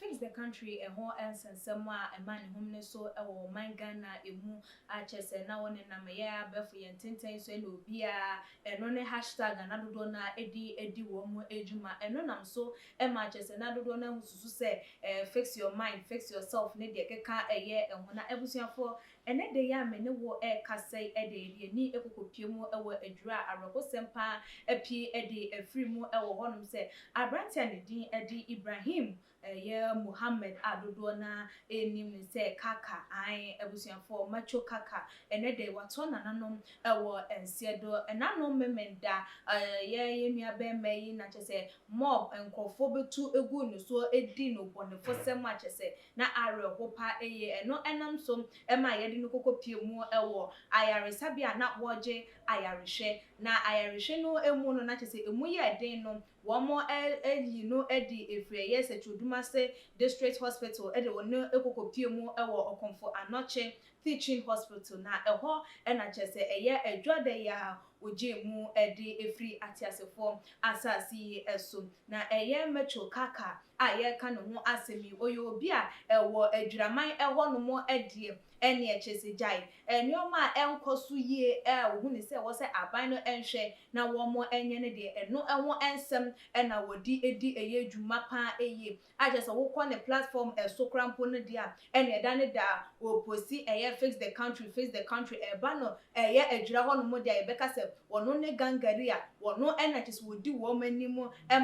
Fix the Country ɛho nsɛnsɛm a ɛma ne homene so wɔ ɔman Ghana ɛmu a kyerɛ sɛ na wɔnenam ɛyɛ abɛɛfo yɛn ntenten so ɛna obiara ɛno ne hashtag a na dodoɔ no ara ɛde adi wɔn dwuma. Ɛno nam so ma kyerɛ sɛ na dodoɔ no ara susu sɛ ɛɛ fix your mind, fix yourself ne deɛ ɛkeka ɛyɛ ɛho. Na abusuafoɔ, ɛnɛ da yi a me ne wo rekasa yi deɛ yɛde yɛn ani kɔkɔpue mu wɔ adwira a awerɛhosɛm pa ara apue de afiri mu wɔ hɔnom sɛ aberanteɛ a ne din de Ibrahim ɛyɛ Mohammed a dodoɔ no ara nim no sɛ Kaka, ae abusuafoɔ, Macho Kaka, ɛnɛ da yi watoa nananom wɔ nseɛ do. Ɛnanom Memenda, ɛyɛ yɛn nua barima yi na kyerɛ sɛ mob nkorɔfoɔ bɛtu guu ne soɔ di no bɔnefosɛm a kyerɛ sɛ na awerɛho pa yie. Ɛno nam so ma yɛde no kɔkɔpue mu wɔ ayaresabea a na wɔregye ayarehwɛ. Na ayarehwɛ no mu no, na kyerɛ sɛ ɛmu yɛɛ den no, wɔayi no adi firi ɛyɛ Sekyedumase District Hospital de no kɔkɔpue mu wɔ Ɔkomfo Anokye Teaching Hospital. Na ɛhɔ na kyerɛ sɛ ɛyɛ Adwada yi a wogyee mu de firi ateasefoɔ asase yi so. Na ɛyɛ Metro Kaka a yɛreka ne ho asɛm yi, ɔyɛ obi a ɛwɔ Adwiraman hɔnom deɛ, ɛnneɛ kyerɛ sɛ gyae nneɛma a ɛnkɔ so yie a wɔhu no sɛ ɛwɔ sɛ aban no nhwɛ na wɔnyɛ no deɛ, ɛno ho nsɛm na wɔde di ɛyɛ dwuma pa ara yie. A kyerɛ sɛ wokɔ ne platform so koraa mpo no deɛ a, ɛnneɛ da ne da a ɔreposti ɛyɛ fix the country, fix the country, ɛreba no ɛyɛ Adwira hɔnom deɛ a yɛbɛka sɛ wɔno ne gangari a wɔno na kyerɛ sɛ wɔdi wɔn anim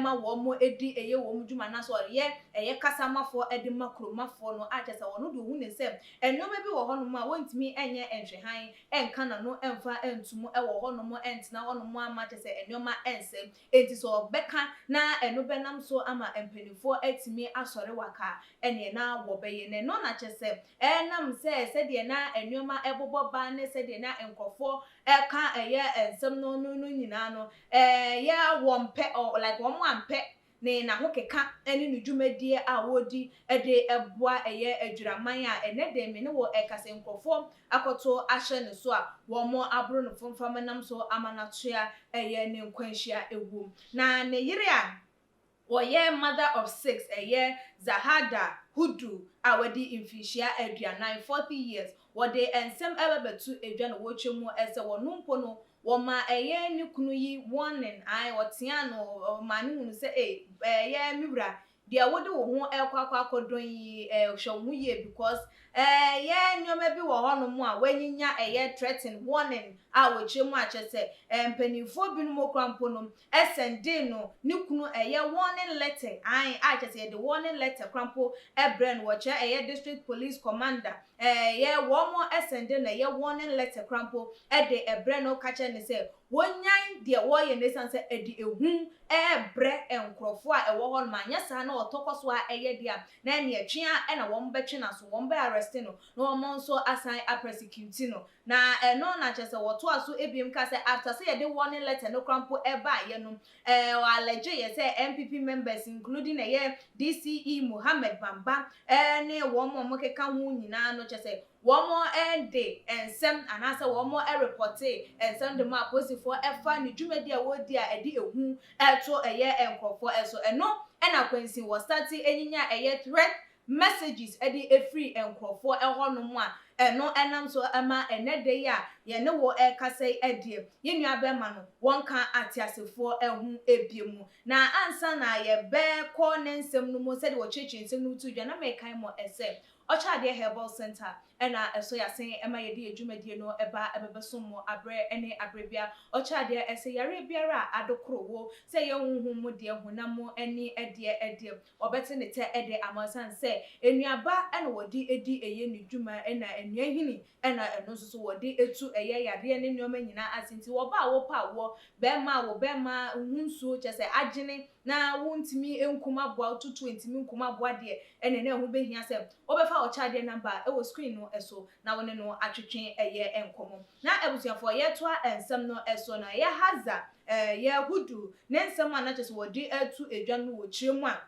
ma wɔn di ɛyɛ wɔn dwuma anaasɛ ɔyɛ ɛyɛ kasamafoɔ de ma kuromafoɔ no a kyerɛ sɛ wɔno deɛ ɔhu ne sɛ nnoɔma bi wɔ hɔnom a wɔntumi nyɛ nhwɛhan nka n'ano mfa nto mu wɔ hɔnom ntena hɔnom ama kyerɛ sɛ nnoɔma nsɛe. Enti sɛ ɔbɛka na ɛno bɛnam so ama mpanimfoɔ atumi asɔre waka a, ɛneɛ na wɔbɛyɛ. Na ɛno na kyerɛ sɛ ɛnam sɛ sɛdeɛ na nnoɔma bobɔ ba ne sɛdeɛ na nkorɔfoɔ ka ɛyɛ nsɛm no no no nyinaa no, ɛyɛ wɔmpɛ, like wɔn ampɛ ne n'ahokeka ne ne dwumadie a wɔredi de boa ɛyɛ adwiraman a ɛnnɛ da yi me ne wo rekasa yi nkorɔfoɔ akɔto ahyɛ ne so a wɔaboro no fomfam nam so ama no atoa ɛyɛ ne nkwanhyia ɛwom. Na ne yere a ɔyɛ mother of six ɛyɛ Zahada Hudu a wadi mfinhyia 40, 40 years, wɔde nsɛm ɛbɛbɛto dwa na wɔretwa mu sɛ wɔno mpo no wɔma ɛyɛ ne kunu yi warning, ae ɔtea no ɔmaa no hunu sɛ ei ɛyɛ me wura deɛ wode wo ho rekɔ akɔ akɔdɔn yi eh, hwɛ wo ho yie because eh, yɛ nneɛma bi wɔ hɔnom a wanyinya ɛyɛ threaten, warning a wɔkyerɛ mu a kyerɛ sɛ eh, mpanimfoɔ binom koraa mpo no ɛsɛndee no ne kunu ɛyɛ warning letter, ae, a kyerɛ sɛ yɛde warning letter koraa mpo ɛbrɛ no, wɔkyerɛ ɛyɛ district police commander eh, yɛ wɔn ɛsɛnde no ɛyɛ warning letter koraa mpo ɛde ɛbrɛ no ka kyerɛ no sɛ Wɔnnyae deɛ wɔreyɛ no ɛsiane sɛ ɛde ehu rebrɛ nkorɔfoɔ a ɛwɔ hɔ nom, anyɛ saa na ɔtɔ kɔ so ara yɛ deɛ a, na ɛneɛ twe ara na wɔbɛtwe n'aso, wɔbɛ arrest no na wɔn nso asan a persecute no. Na ɛno na kyerɛ sɛ wɔtoa so biom kaa sɛ after sɛ yɛde warning letter no koraa mpo baeɛ no, ɔ allege yɛ sɛ NPP members including ɛyɛ DCE Mohammed Bamba ne wɔn a wɔkeka ho nyinaa no kyerɛ sɛ Wɔde nsɛm anaasɛ wɔrepɔte nsɛm de ma apolisifoɔ ɛfa ne dwumadi a wɔredi a ɛde ehu to ɛyɛ nkorɔfoɔ so. Ɛno na kwansin wɔ starte nyinya ɛyɛ threat messages de firi nkorɔfoɔ hɔ nom a ɛno nam so ma ɛnɛ da yi a yɛne wo rekasa yi deɛ yɛn nua bɛrima no wɔnka ateasefoɔ ho bio mu. Na ansa na yɛbɛkɔ ne nsɛm no mu sɛdeɛ wɔkyerɛkyerɛ nsɛm no mu to dwa na mekae mo sɛ Ɔkyɛadeɛ Herbal Centre na ɛsɔ yɛasen ma yɛde yɛn dwumadie no ba bɛbɛsom mo aberɛ ne aberɛ biara. Ɔkyɛadeɛ sɛ yareɛ biara a adokoro wo, sɛ ɛyɛ honhom mu deɛ, honam mu ani deɛ deɛ, wɔbɛte ne tɛ de ama wo ɛsiane sɛ nnuaba na wɔde di ɛyɛ ne dwuma na nnua nhini na ɛno nso so wɔde tu ɛyɛ yareɛ ne nnoɔma nyinaa ase nti wɔba a wopɛ awoɔ, bɛɛma a wo bɛɛma ho nsuo kyerɛ sɛ agyene na wontumi nkum aboa, wotutu ntumi nkum aboa deɛ, ɛnneɛ na ɛho bɛhia sɛ wobɛfa ɔkyɛadeɛ number a ɛwɔ screen no no so na wo ne no atwetwe ɛyɛ nkɔmmɔ. Na abusuafoɔ, yɛtoa nsɛm no so no, ɛyɛ Haza ɛyɛ Hudu ne nsɛm a na kyerɛ sɛ wɔde atu edwa no wɔ kyerɛ mu a,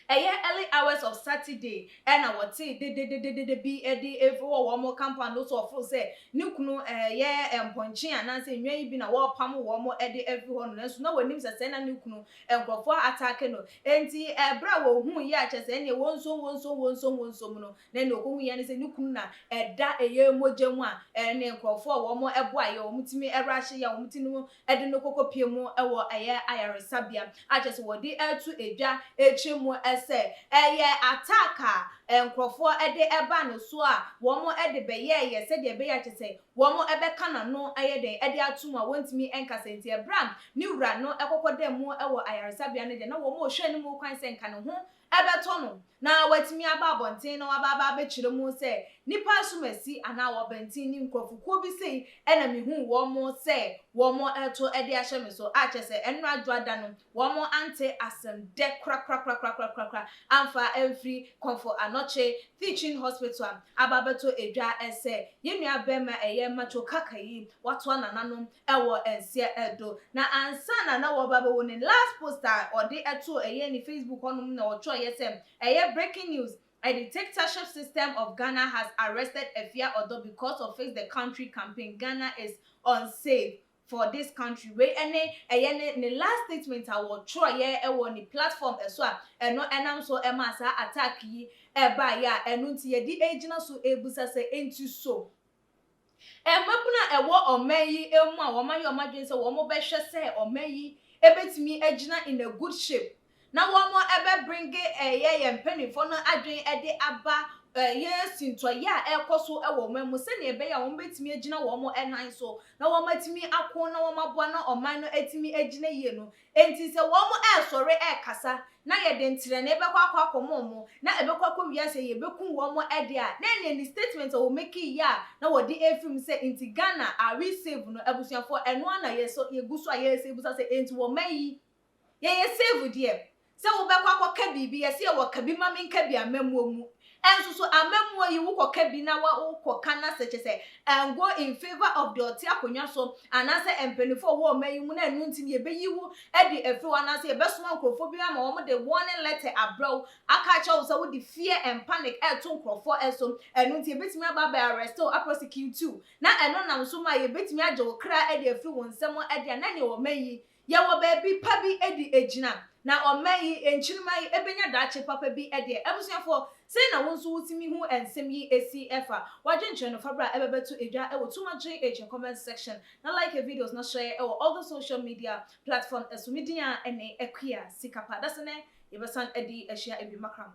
ɛyɛ early hours of Saturday ɛna wɔte dedededede bi ɛde efi wɔ wɔn compound so. Ɔfo sɛ ne kunu ɛyɛ mpɔnkye anaasɛ nnwa yi bi na wɔrepam wɔn ɛde efi hɔ no, nanso na wɔnim sɛ na ne kunu nkurɔfoɔ attack no. Nti ɛbrɛ a wɔhu yi a, kyerɛ sɛ ɛnneɛ wɔn nso wɔn nso wɔn nso wɔn nso mu no, na ɛnna okohu yɛn sɛ ne kunu na ɛda ɛyɛ mogya mu a ɛne nkurɔfoɔ a wɔn ɛboa yɛ wɔn tumi ɛrahyɛ yɛ wɔn ti no ɛde no kɔkɔ pie mu ɛwɔ ɛyɛ ayaresabea, akyerɛ sɛ wɔde ɛto edwa ekyir mu ɛsɛ ɛyɛ attack a nkurɔfoɔ ɛde ɛba ne so a wɔn ɛde bɛyɛɛyɛ sɛdeɛ ɛbɛyɛ akyerɛ sɛ wɔn ɛbɛka n'ano ɛyɛ den ɛde ato mu a wɔntumi ɛnkasa. Nti ɛbrɛ a ne wura no ɛkɔkɔ dɛm mu ɛwɔ ayaresabea no deɛ, na wɔn rehwɛ ne mu kwan sɛ nka ne ho ɛbɛtɔ no na watumi aba abɔnten na waba aba abɛkyerɛ mu sɛ nipa asomasi anaa wɔbɛnten ne nkurɔfokuo bi sei ɛna mihu wɔn sɛ wɔn ɛto ɛde ahyɛ me so, akyɛ sɛ ɛno adwoada no wɔn ante asɛm dɛ korakorakorakorakorakora amfa ɛmfiri Kɔmfo Anɔkye Teaching Hospital a aba abɛto edwa ɛsɛ yɛn nua bɛrima ɛyɛ Macho Kaka yi watoa nananom ɛwɔ nseɛ ɛdo. Na ansa na wɔba bɛwɔ ne last post a ɔde ɛto ɛyɛ ne Facebook hɔnom na ɔtwerɛ yɛ sɛ ɛyɛ "Breaking news: a dictatorship system of Ghana has arrested Efia Odo because of Fix the Country campaign. Ghana is unsafe for this country." Wei ɛne ɛyɛ ne last statement a wɔtwerɛ yɛ ɛwɔ ne platform ɛso a ɛno ɛnam so ɛma saa attack yi ɛbaeɛ a ɛno nti yɛde egyina so ebusa sɛ, enti so mmabunu a ɛwɔ ɔman yi mu a wɔn ayɛ wɔn adwene sɛ wɔn bɛhwɛ sɛ ɔman yi ebetumi agyina in a good shape na wɔn ɛbɛ bring ɛyɛ yɛn mpanimfoɔ no adwene ɛde aba ɛyɛ sintɔyɛ a ɛrekɔ so ɛwɔ ɔman mu, sɛnea ɛbɛyɛ a wɔn bɛtumi agyina wɔn ɛnan so na wɔn atumi ako na wɔn aboa na ɔman no atumi agyina yie no, enti sɛ wɔn ɛresɔre ɛrekasa na yɛde ntrɛnee bɛkɔ akɔmɔ wɔn na ɛbɛkɔ akɔ wiase yɛbɛku wɔn ɛde a, na ɛnea ne statement a wɔn make yi a na wɔde efiri mu sɛ nti Ghana, are we safe no, abusuafoɔ, ɛno ana yɛ so yɛgu so a yɛsɛ ebusa sɛ nti wɔn yi yɛyɛ safe deɛ sɛ wobɛkɔ akɔka biribi yɛsɛ yɛwɔ ka bi ma menka bi amammuo mu. Ɛnso so amammuo yi wokɔka bi na wokɔka na sɛ kyɛ sɛ ɛngo in favour of the ɔte akonnwa so anaasɛ mpanimfoɔ a wɔwɔ ɔman yi mu na ɛno nti no yɛbɛyi wo de afiri hɔ anaasɛ yɛbɛsoma nkurɔfoɔ bi ama wɔn de warning letter abrɛ wo aka akyerɛ wo sɛ wode fear and panic ɛɛto nkurɔfoɔ ɛso, ɛno nti yɛbɛtumi aba abɛ arrest wo, aprosecute wo, na ɛno nam so ma yɛbɛtumi agye wo kra de afiri wo nsam de a, na nea ɔman yi yɛwɔ baabi pa bi de egyina na ɔman yi nkyirima yi ebenya daakye papa bi deɛ. Abusuafoɔ, sɛn na wɔn nso wotumi hu nsɛm yi esi ɛfa wadwenkyerɛ no fabra ɛbɛbɛto edwa ɛwɔ Tuma GH comment section, na like videos na share ɛwɔ all the social media platform ɛso. Mi din a ɛne Akua Sikapa. Dasene yɛbɛsan ɛde ahyia ebi makram.